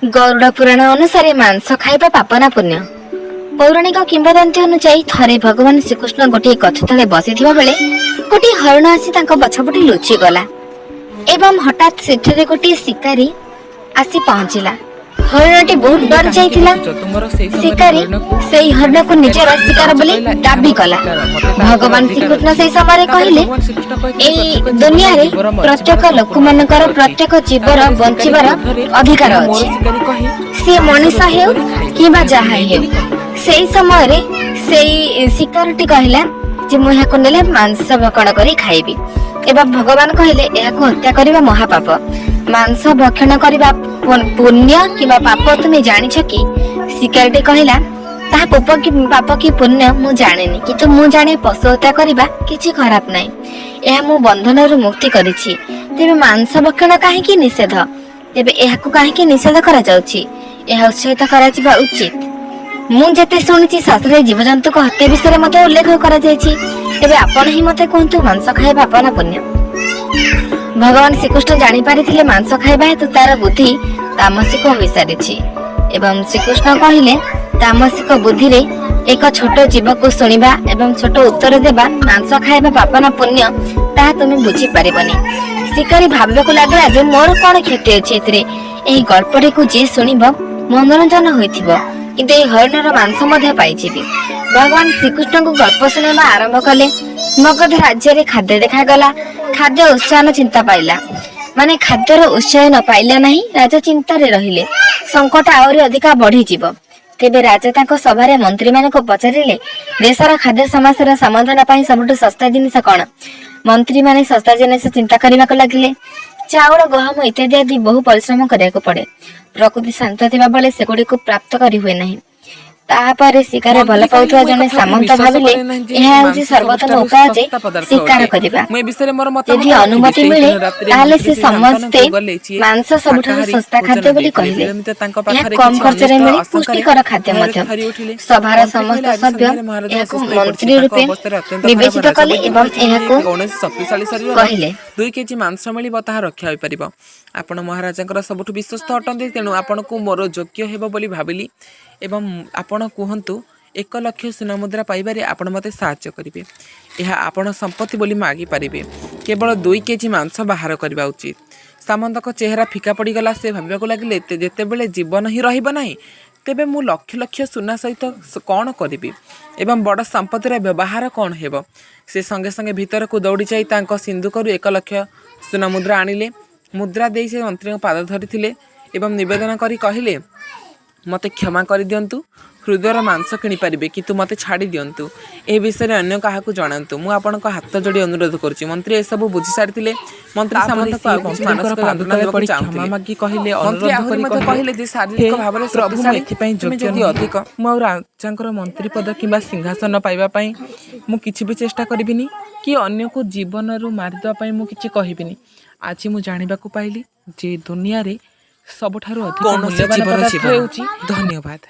ଗରୁଡ଼ ପୁରାଣ ଅନୁସାରେ ମାଂସ ଖାଇବା ପାପ ନା ପୁଣ୍ୟ? ପୌରାଣିକ କିମ୍ବଦନ୍ତୀ ଅନୁଯାୟୀ, ଥରେ ଭଗବାନ ଶ୍ରୀକୃଷ୍ଣ ଗୋଟିଏ ଗଛ ତଳେ ବସିଥିବା ବେଳେ ଗୋଟିଏ ହରିଣ ଆସି ତାଙ୍କ ପଛପଟେ ଲୁଚିଗଲା ଏବଂ ହଠାତ୍ ସେଠାରେ ଗୋଟିଏ ଶିକାରୀ ଆସି ପହଞ୍ଚିଲା। ହରିଣଟି ବହୁତ ତୁମେ ଡରି କାହିଁକି ଯାଇଥିଲା। ହସୁଛ? ତୁମର ସେଇ ସମୟରେ ଶିକାରୀ ହରିଣକୁ ସେଇ ହରିଣକୁ ନିଜର ଶିକାରୀ ଶିକାର ବୋଲି କହିଲା, ଏହା ଦାବି ମୋର କଲା। ଶିକାର, ମୋତେ ତା ଉପରେ ଭଗବାନ ଅଧିକାର ଶ୍ରୀକୃଷ୍ଣ ଅଛି। ସେଇ ସମୟରେ ତାପରେ କହିଲେ, ଭଗବାନ ଶ୍ରୀକୃଷ୍ଣ କହିଥିଲେ, ଏଇ ପ୍ରତ୍ୟେକ ଜୀବର ଦୁନିଆରେ ଜୀବର ବଞ୍ଚିବାର ପ୍ରତ୍ୟେକ ସମ୍ପୂର୍ଣ୍ଣ ଲୋକମାନଙ୍କର, ଅଧିକାର ଅଛି। ପ୍ରତ୍ୟେକ ଜୀବର ତାପରେ ଶିକାରୀ ବଞ୍ଚିବାର କ୍ରୋଧରେ ଅଧିକାର ଏହା ମୋର ଅଛି, ଶିକାରୀ କହି ସିଏ ମାଂସ ମଣିଷ ରୋଷେଇ ହେଉ କରି ଖାଇଲେ, କିମ୍ବା ଏହାକୁ ଯାହା ନେଇ ହେଉ। ବୋଲି କହିଲେ। ସେଇ ସମୟରେ ସେଇ ଶିକାରଟି କହିଲା ଯେ ମୁଁ ଏହାକୁ ନେଲେ ମାଂସ ଭକ୍ଷଣ କରି ଖାଇବି ଏବଂ ଭଗବାନ କହିଲେ, ଏହାକୁ ହତ୍ୟା କରିବା ମହାପାପ। ମାଂସ ଭକ୍ଷଣ କରିବା ପୁଣ୍ୟ କିମ୍ବା ପାପ ତୁମେ ଜାଣିଛ କି? ଶିକାରୀଟି କହିଲା, ତାହା ପାପ କି ପୁଣ୍ୟ ମୁଁ ଜାଣେନି, କିନ୍ତୁ ମୁଁ ଜାଣେ ପଶୁ ହତ୍ୟା କରିବା କିଛି ଖରାପ ନାହିଁ। ଏହା ମୁଁ ବନ୍ଧନରୁ ମୁକ୍ତି କରିଛି। ତେବେ ମାଂସ ଭକ୍ଷଣ କାହିଁକି ନିଷେଧ? ତେବେ ଏହାକୁ କାହିଁକି ନିଷେଧ କରାଯାଉଛି? ଏହା ଉତ୍ସାହିତ କରାଯିବା ଉଚିତ। ମୁଁ ଯେତେ ଶୁଣିଛି, ଶାସ୍ତ୍ରରେ ଜୀବଜନ୍ତୁଙ୍କ ହତ୍ୟା ବିଷୟରେ ମଧ୍ୟ ଉଲ୍ଲେଖ କରାଯାଇଛି। ତେବେ ଆପଣ ହିଁ ମତେ କୁହନ୍ତୁ, ମାଂସ ଖାଇବା ପାପ ନା ପୁଣ୍ୟ? ଭଗବାନ ଶ୍ରୀକୃଷ୍ଣ ଜାଣିପାରିଥିଲେ ମାଂସ ଖାଇବା ହେତୁ ତାର ବୁଦ୍ଧି ତାମସିକ ହୋଇସାରିଛି ଏବଂ ଶ୍ରୀକୃଷ୍ଣ କହିଲେ, ତାମସିକ ବୁଦ୍ଧିରେ ଏକ ଛୋଟ ଜୀବକୁ ଶୁଣିବା ଏବଂ ଛୋଟ ଉତ୍ତର ଦେବା, ମାଂସ ଖାଇବା ପାପ ନା ପୁଣ୍ୟ, ତାହା ତୁମେ ବୁଝିପାରିବନି। ଶିକାରୀ ଭାବିବାକୁ ଲାଗିଲା ଯେ ମୋର କଣ କ୍ଷତି ଅଛି ଏଥିରେ? ଏହି ଗଳ୍ପଟିକୁ ଯିଏ ଶୁଣିବ ମନୋରଞ୍ଜନ ହୋଇଥିବ, କିନ୍ତୁ ଏହି ହରିଣର ମାଂସ ମଧ୍ୟ ପାଇଯିବି। ଭଗବାନ ଶ୍ରୀକୃଷ୍ଣଙ୍କୁ ଗଳ୍ପ ଶୁଣାଇବା ଆରମ୍ଭ କଲେ। ମଗଧ ରାଜ୍ୟରେ ଖାଦ୍ୟ ଦେଖାଗଲା। ଖାଦ୍ୟ ଉତ୍ସାହନ ଚିନ୍ତା ପାଇଲା, ମାନେ ଖାଦ୍ୟର ଉତ୍ସାହ ନ ପାଇଲା ନାହିଁ। ରାଜା ଚିନ୍ତାରେ ରହିଲେ, ସଙ୍କଟ ଆହୁରି ଅଧିକା ବଢିଯିବ। ତେବେ ରାଜା ତାଙ୍କ ସଭାରେ ମନ୍ତ୍ରୀମାନଙ୍କୁ ପଚାରିଲେ, ଦେଶର ଖାଦ୍ୟ ସମସ୍ୟାର ସମାଧାନ ପାଇଁ ସବୁଠୁ ଶସ୍ତା ଜିନିଷ କଣ? ମନ୍ତ୍ରୀମାନେ ଶସ୍ତା ଜିନିଷ ଚିନ୍ତା କରିବାକୁ ଲାଗିଲେ। ଚାଉଳ, ଗହମ ଇତ୍ୟାଦି ଆଦି ବହୁ ପରିଶ୍ରମ କରିବାକୁ ପଡେ। ପ୍ରକୃତି ଶାନ୍ତ ଥିବା ବେଳେ ସେଗୁଡିକୁ ପ୍ରାପ୍ତ କରି ହୁଏ ନାହିଁ। ତାପରେ ଶିକାର ଭଲ ମନ୍ତ୍ରୀ କହିଲେ, ପାଉଥିବା ମୁଁ ଏ ଜଣେ କଥାକୁ ସାମନ୍ତ ବିଶ୍ୱାସ ଭାବିଲେ, କରେ ନାହିଁ ଯେ ଏହା ହେଉଛି ମାଂସ ସର୍ବୋତ୍ତମ ସବୁଠାରୁ ଉପାୟ ଯେ ଶସ୍ତା ପଦାର୍ଥ ଶିକାର ଅଟେ। କରିବା। ମୁଁ ଏ ବିଷୟରେ ମୋର ଯଦି ମତାମତ ରଖିବି। ଅନୁମତି ମିଳେ, ସେହିଦିନ ରାତିରେ ତାହେଲେ ମନ୍ତ୍ରୀ ସେ ଶ୍ରୀ ସମସ୍ତେ ଶାନ୍ତନୁଙ୍କୁ ଗଲେ, ଯିଏ ମାଂସ ସବୁଠାରୁ ଶାକାହାରୀ ଶସ୍ତା ଭୋଜନ ଖାଦ୍ୟ ବୋଲି ଦେଇଥିଲେ। କହିଲେ। ବିଳମ୍ବିତ ତାଙ୍କ ଏହା ପାଖରେ କମ କିଛି ଖର୍ଚ୍ଚରେ ଅନିଷ୍ଟ ମିଳେ, ଆଶଙ୍କାରେ ପୁଷ୍ଟିକର ଖାଦ୍ୟ ଭୟରେ ମଧ୍ୟ। ଥରି ଉଠିଲେ। ସଭାର ମନ୍ତ୍ରୀ ସମସ୍ତ କହିଲେ, ଆଜି ସଭ୍ୟ ସନ୍ଧ୍ୟାରେ ମହାରାଜା ଏହାକୁ ଅସୁସ୍ଥ ହୋଇପଡ଼ିଛି। ମନ୍ତ୍ରୀ ତାଙ୍କ ରୂପେ ଅବସ୍ଥାରେ ଅତ୍ୟନ୍ତ ଖରାପ। ବିବେଚିତ କଲେ ରାଜବୈଦ୍ୟ ଏବଂ କହିଛନ୍ତି ଯେ ଏହାକୁ କୌଣସି ଶକ୍ତିଶାଳୀ ଶରୀରର କହିଲେ। 2 କେଜି ମାଂସ ମିଳିବ, ତାହା ରକ୍ଷା ହୋଇପାରିବ। ଆପଣ ମହାରାଜାଙ୍କର ସବୁଠୁ ବିଶ୍ୱସ୍ତ ଅଟନ୍ତି, ତେଣୁ ଆପଣଙ୍କୁ ମୋର ଯୋଗ୍ୟ ହେବ ବୋଲି ଭାବିଲି ଏବଂ ଆପଣ କୁହନ୍ତୁ, 1 ଲକ୍ଷ ସୁନା ମୁଦ୍ରା ପାଇବାରେ ଆପଣ ମୋତେ ସାହାଯ୍ୟ କରିବେ। ଏହା ଆପଣ ସମ୍ପତ୍ତି ବୋଲି ମାଗିପାରିବେ। କେବଳ 2 କେଜି ମାଂସ ବାହାର କରିବା ଉଚିତ। ସାମନ୍ତଙ୍କ ଚେହେରା ଫିକା ପଡ଼ିଗଲା। ସେ ଭାବିବାକୁ ଲାଗିଲେ, ଯେତେବେଳେ ଜୀବନ ହିଁ ରହିବ ନାହିଁ, ତେବେ ମୁଁ ଲକ୍ଷ ଲକ୍ଷ ସୁନା ସହିତ କ'ଣ କରିବି ଏବଂ ବଡ଼ ସମ୍ପତ୍ତିର ବ୍ୟବହାର କ'ଣ ହେବ? ସେ ସଙ୍ଗେ ସଙ୍ଗେ ଭିତରକୁ ଦୌଡ଼ି ଯାଇ ତାଙ୍କ ସିନ୍ଦୁକରୁ 1 ଲକ୍ଷ ସୁନା ମୁଦ୍ରା ଆଣିଲେ। ମୁଦ୍ରା ଦେଇ ସେ ମନ୍ତ୍ରୀଙ୍କ ପାଦ ଧରିଥିଲେ ଏବଂ ନିବେଦନ କରି କହିଲେ, ମୋତେ କ୍ଷମା କରିଦିଅନ୍ତୁ। ହୃଦୟର ମାଂସ କିଣିପାରିବେ, କିନ୍ତୁ ମୋତେ ଛାଡ଼ି ଦିଅନ୍ତୁ। ଏ ବିଷୟରେ ଅନ୍ୟ କାହାକୁ ଜଣାନ୍ତୁ, ମୁଁ ଆପଣଙ୍କ ହାତ ଯୋଡ଼ି ଅନୁରୋଧ କରୁଛି। ମନ୍ତ୍ରୀ ଏସବୁ ବୁଝି ସାରିଥିଲେ। ମନ୍ତ୍ରୀ ତାପରେ ସାମନ୍ତଙ୍କୁ ସିଏ ଆଉ କିଛି ମନ୍ତ୍ରୀଙ୍କର ମାନସିକ ପାଦ ଯନ୍ତ୍ରଣା ତଳେ ଦେବାକୁ ପଡ଼ି କ୍ଷମା ଚାହୁଁଥିଲେ। ମାଗି କହିଲେ, ମନ୍ତ୍ରୀ ଅନୁରୋଧ ଆହୁରି କରି ମଧ୍ୟ କହିଲେ, କହିଲେ ଯେ ହେ ଶାରୀରିକ ଭାବରେ ପ୍ରଭୁ, ମୁଁ ଶକ୍ତିଶାଳୀ ଏଥିପାଇଁ ତୁମେ ଯୋଗ୍ୟ ଯଦି ନୁହେଁ। ଅଧିକ ମୁଁ ଆଉ ରାଜାଙ୍କର ମନ୍ତ୍ରୀ ପଦ କିମ୍ବା ସିଂହାସନ ପାଇବା ପାଇଁ ମୁଁ କିଛି ବି ଚେଷ୍ଟା କରିବିନି କି ଅନ୍ୟକୁ ଜୀବନରୁ ମାରିଦେବା ପାଇଁ ମୁଁ କିଛି କହିବିନି। ଆଜି ମୁଁ ଜାଣିବାକୁ ପାଇଲି ଯେ ଦୁନିଆରେ ସବୁଠାରୁ ଅଧିକ କୌଣସି ମୂଲ୍ୟବାନ ଜୀବର ପଦାର୍ଥ ଜୀବନ। ହେଉଛି ଧନ୍ୟବାଦ।